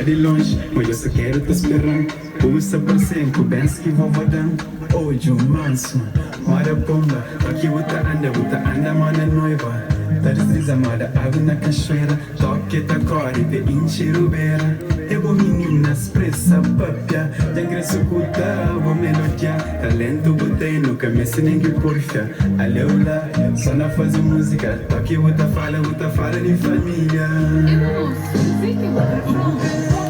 di lonji Ma dja sa quero ta speran Bu sa parse-m ku bens ki vovó da-m Odju mansu, moda pomba Toki bu ta anda, bu ta anda moda noiva Ta disliza moda agu na kaxuera Toki ta kore te intxi rubera É bo minina spresa papia Dja N kre sukuta bo melodia Talentu bu ten, nu ka meste nen ki purfia Ale-u la, so na faze múzika Toki bu ta fala, bu ta fala di família. É mosu, kuzê ki bu kre fla-m?